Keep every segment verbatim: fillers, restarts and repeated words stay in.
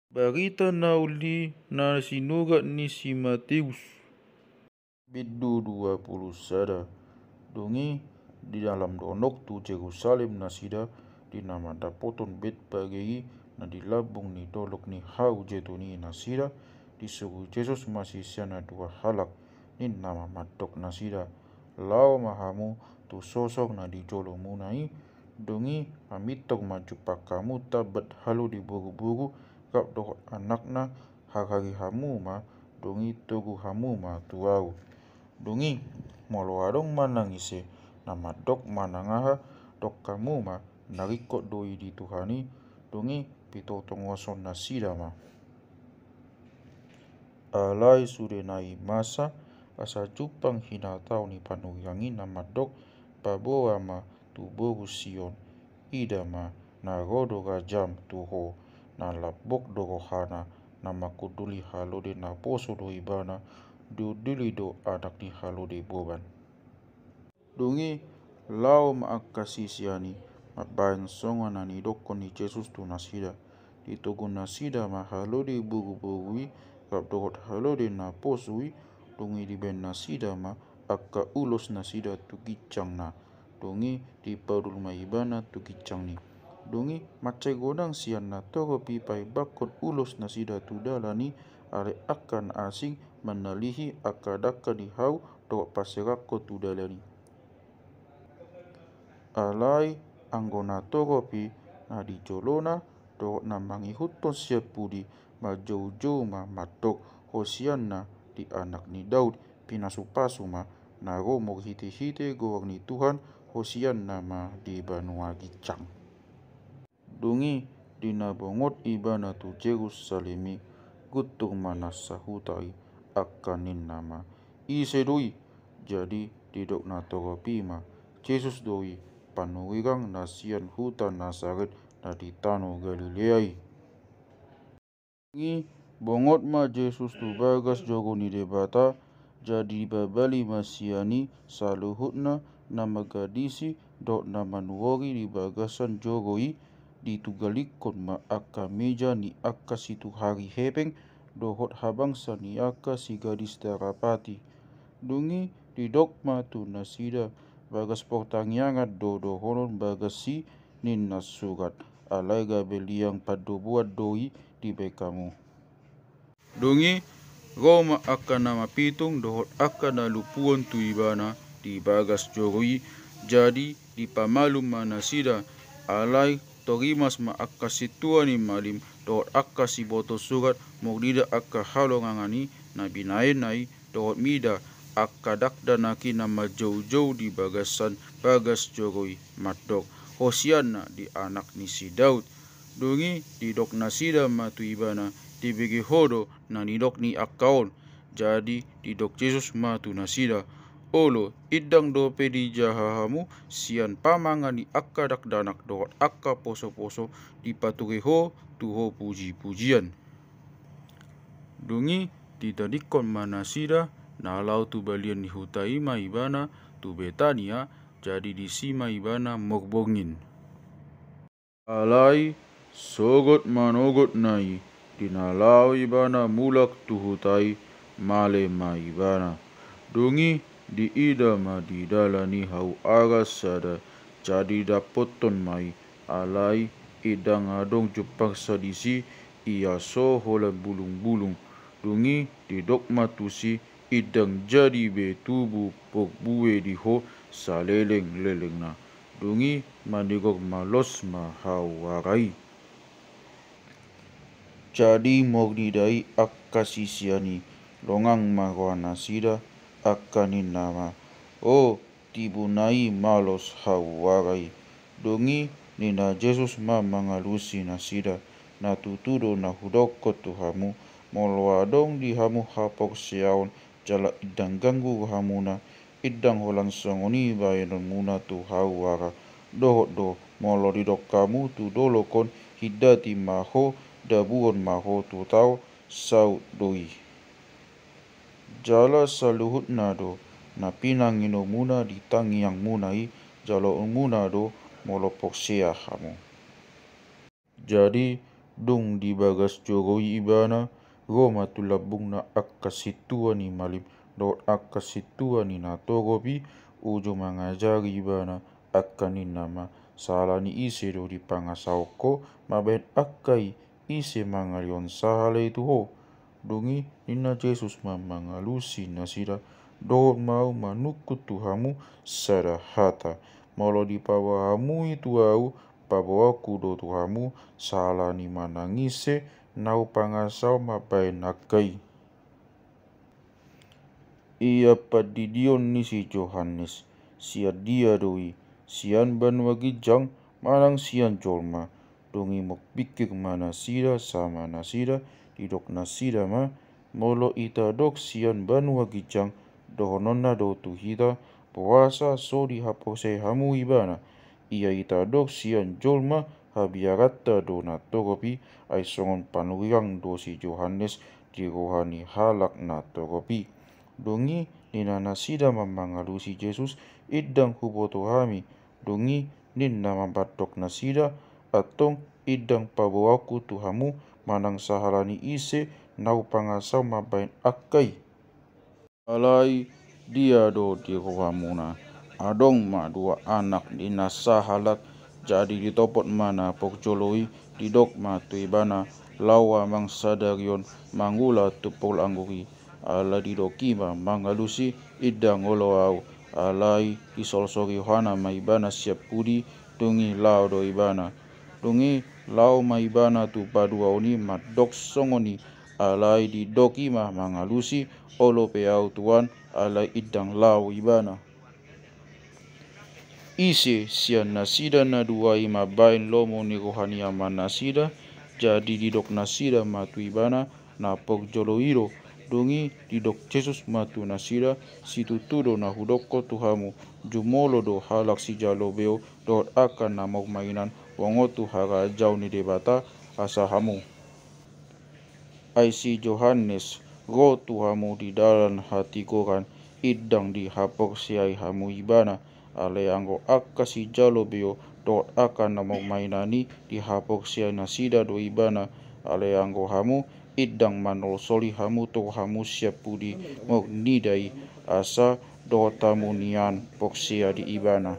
Barita na uli na sinurat ni si Mateus. Bindu dua pulu sada. Dung i, di dalan donok tu Jerusalem nasida, di na mandapothon Betfage i, na di lambung ni dolok ni hau Jetun i nasida, disuru Jesus ma siseanna dua halak, ninna ma mandok nasida: Laho ma hamu tu sosor na di jolomuna i, dung i mamintor ma jumpang hamu tambat halode boruboru, rap dohot anakna, harhari hamu ma, dung i togu hamu ma tu ahu. Dung i, molo adong manang ise na mandok manang aha, dok hamu ma: Na ringkot do i di Tuhan i, dung i pitotongoson nasida ma. Alai sude nai masa, asa jumpang hinatau ni panurirang i na mandok: Paboa ma tu boru Sion, ida ma, na ro do rajam tu ho, na lambok do rohana, na mangkunduli halode naposo do ibana, diunduli do anak ni halode boban. Dung i, laho ma angka sisean i mambahen songon na nidokkon ni Jesus tu nasida. Ditogu nasida ma halode boruboru i, rap dohot halode naposo i, dung i dibahen nasida ma angka ulos nasida tu ginjangna. Dung i dipaulul ma ibana tu ginjang ni. Dung i mansai godang sian natorop i paimbakkon ulos nasida tu dalan i, alai angka na asing manalihi angka dangka ni hau dohot parserakkon tu dalan i. Alai anggo natorop i na di jolona dohot na mangihuthon sian pudi, manjoujou ma mandok: Hosianna di Anak ni Daud, pinasupasu ma na ro marhitehite goar ni Tuhan, hosianna ma di banua ginjang. Dung i, di na bongot ibana tu Jerusalem i, guntur ma nasa huta i, angka ninna ma: Ise do i? Jadi didok natorop i ma: Jesus do i, panurirang na sian huta Nasaret na di tano Galilea i. Dung i, bongot ma Jesus tu bagas joro ni Debata, jadi dipabali ma sian i saluhutna na manggadisi dohot na manuhori di bagasan joro i. Ditunggalingkon ma angka meja ni angka situhari hepeng dohot habangsa ni angka sigadis tarapati. Dung i didok ma tu nasida: Bagas partangiangan do dohonon bagas i, ninna surat, alai gabe liang pandoboan do i dibahen hamu. Dung i, ro ma angka na mapitung dohot angka na lumpuon tu ibana di bagas joro i, jadi dipamalum ma nasida. Alai torimas ma angka sintua ni malim dohot angka siboto surat, mardongan angka halongangan i na binahenna i, dohot mida angka dakdanak i na manjoujou di bagasan bagas joro i, mandok: Hosianna di Anak ni si Daud. Dung i didok nasida ma tu ibana: Dibege ho do na nidok ni angka on? Jadi didok Jesus ma tu nasida: Olo, indang dope dijaha hamu sian pamangan ni angka dakdanak dohot angka posoposo, dipature ho tu ho pujipujian. Dung i ditadingkon ma nasida, na laho tu balian ni huta i ma ibana, tu Betania, jadi disi ma ibana marborngin. Alai sogot manogotna i, di na laho ibana mulak tu huta i, male ma ibana. Dung i diida ma di dalan i hau aras sada, jadi didapothon ma i. Alai indang adong jumpangsa disi, ia so holan bulungbulung. Dung i didok ma tusi: Indang jadi be tubu parbue di ho salelenglelengna. Dung i manigor ma: Los ma hau ara i. Jadi mardongan angka sisean i, longang ma rohanasida, angka ninna ma: O, tibuna i, malos hau ara i. Dung i ninna Jesus ma mangalusi nasida: Na tutu do na hudokkon tu hamu, molo adong di hamu haporseaon jala indang ganggu rohamuna, indang holan songon i baenonmuna tu hau ara. Dohot do, molo didok hamu tu dolok on: Hindati ma ho, dabuhon ma ho tu tao, saut do i. Jala saluhutna do na pinanginomuna di tangiangmuna i, jaloonmuna do molo porsea hamu. Jadi Dung di bagas joro i ibana, ro ma tu lambungna angka sintua ni malim dohot angka sintua ni natorop i, uju mangajari ibana, angka ninna ma: Sahala ni ise do dipangasahon ho mambahen angka i? Ise mangalehon sahala i tu ho? Dung i ninna Jesus ma mangalusi nasida: Dohot ma ahu manungkun tu hamu sada hata. Molo dipaboa hamu i tu ahu, paboaonku do tu hamu, sahala ni manang ise na hupangasahon mambahen angka i. Ia pandidion ni si Johannes, sian dia do i? Sian banua ginjang manang sian jolma? Dung i mok pingkir ma nasida sama nasida, didok nasida ma: Molo itadok sian banua ginjang, dohononna do tu hita: Boasa so dihaporseai hamu ibana? Ia itadok sian jolma, habiaranta do natorop i, ai songon panurirang do si Johannes di roha ni halak natorop i. Dung i ninna nasida ma mangalusi Jesus: Indang huboto hami. Dung i ninna ma mandok nasida: Antong indang paboaonku tu hamu manang sahala ni ise na hupangasahon mambahen angka i. Alai dia do di rohamuna? Adong ma dua anak ni na sahalak. Jadi ditopot ma na porjolo i, didok ma tu ibana: Laho amang sadari on mangula tu porlak anggur i. Alai didok i ma mangalusi: Indang olo ahu. Alai disolsoli rohana ma ibana sian pudi, dung i laho do ibana. Dung i laho ma ibana tu paduahon i mandok songon i. Alai didok i ma mangalusi: Olo pe ahu tuan. Alai indang laho ibana. Ise sian nasida na dua i mambahen lomo ni roha ni amanasida? Jadi didok nasida ma tu ibana: Na porjolo i do. Dung i didok Jesus ma tu nasida: Situtu do na hudokkon tu hamu, jumolo do halak sijalo beo dohot angka na marmainan, bongot tu harajaon ni Debata, asa hamu. Ai si Johannes ro tu hamu di dalan hatigoran, indang dihaporseai hamu ibana. Alai anggo angka sijalo beo dohot angka na marmainan i, dihaporseai nasida do ibana. Alai anggo hamu, indang manolsoli hamu tu rohamu sian pudi murnida i, asa dohot hamu nian porsea di ibana.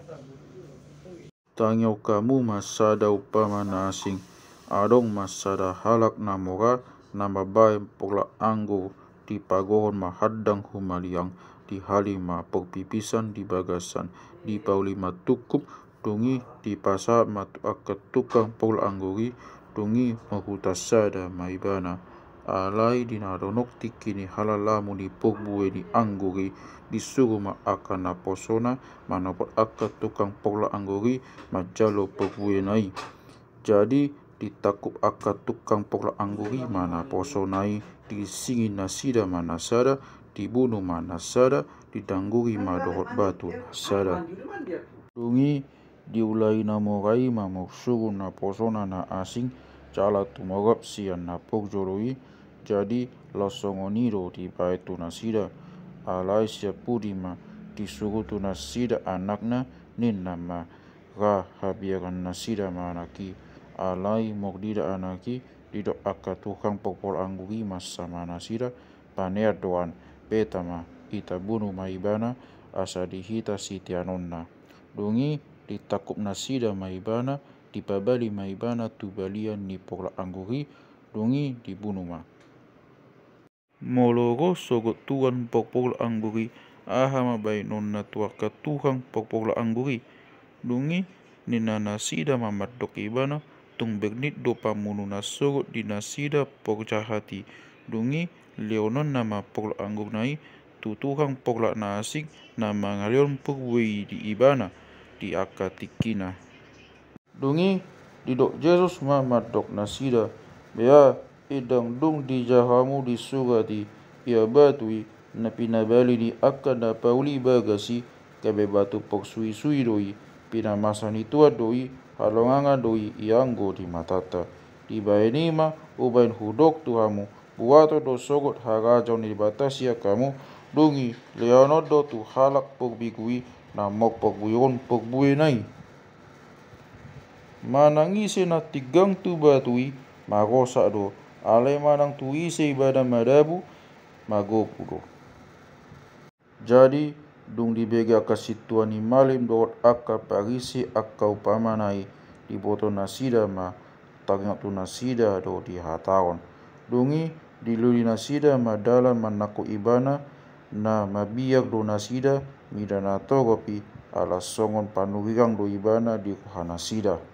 Tangihon hamu ma sada umpama na asing. Adong ma sada halak na mora, na mambahen porlak anggur, dipagohon ma handang humaliang, dihali ma porpipisan di bagasan, dipauli ma tungkup, dung i dipasahat ma tu angka tukang porlak anggur i, dung i marhuta sada ma ibana. Alai di na donok tingki ni halalamu ni porbue ni anggur i, disuru ma angka naposona manopot angka tukang porlak anggur i manjalo porbuena i. Jadi ditangkup angka tukang porlak anggur i ma naposona i, disingi nasida ma na sada, dibunu ma na sada, didangguri ma dohot batu na sada. Dung i diulai na mora i ma marsuru naposona na asing, jala tumorop sian na porjolo i. Jadi laos songon i do dibahen tu nasida. Alai sian pudi ma disuru tu nasida anakna, ninna ma: Ra habiaran nasida ma anak i. Alai mordida anak i, didok angka tukang porpol anggur i ma sama nasida: Panean do an, peta ma, hita bunu ma ibana, asa di hita siteanonna. Dung i ditangkup nasida ma ibana, dipabali ma ibana tu balian ni porlak anggur i, dung i dibunu ma. Molo ro sogot tuan porpol anggur i, aha ma baenonna tu angka tukang porpol anggur i? Dung i ninna nasida ma mandok ibana: Tung bernit do pamunu na sogot di nasida porjahat i. Dung i lehononna ma porlak anggurna i tu tukang porlak na asing, na mangalehon porbue i di ibana di angka tingkina. Dung i didok Jesus ma mandok nasida: Bea, indang dung dija hamu di surat i, ia batu i na pinabali ni angka na pauli bagas i, gabe batu porsuisui do i, pinamasa ni Tuhan do i, halongangan do i ianggo di matanta. Dibahen i ma umbahen hudok tu hamu: Buaton do sogot harajaon ni Debata sian hamu. Dung i lehonon do tu halak porbigu i na marporbuehon porbuena i. Manang ise na tinggang tu batu i, magosak do, alai manang tu ise ibana madabu, magopu do. Jadi, dung dibege angka sintua ni malim dohot angka Parise angka umpamana i, diboto nasida ma, taringot tu nasida do dihatahon. Dung i, dilului nasida ma dalan manangkok ibana, na mabiar do nasida mida na torop i, ala songon panurirang do ibana di rohanasida.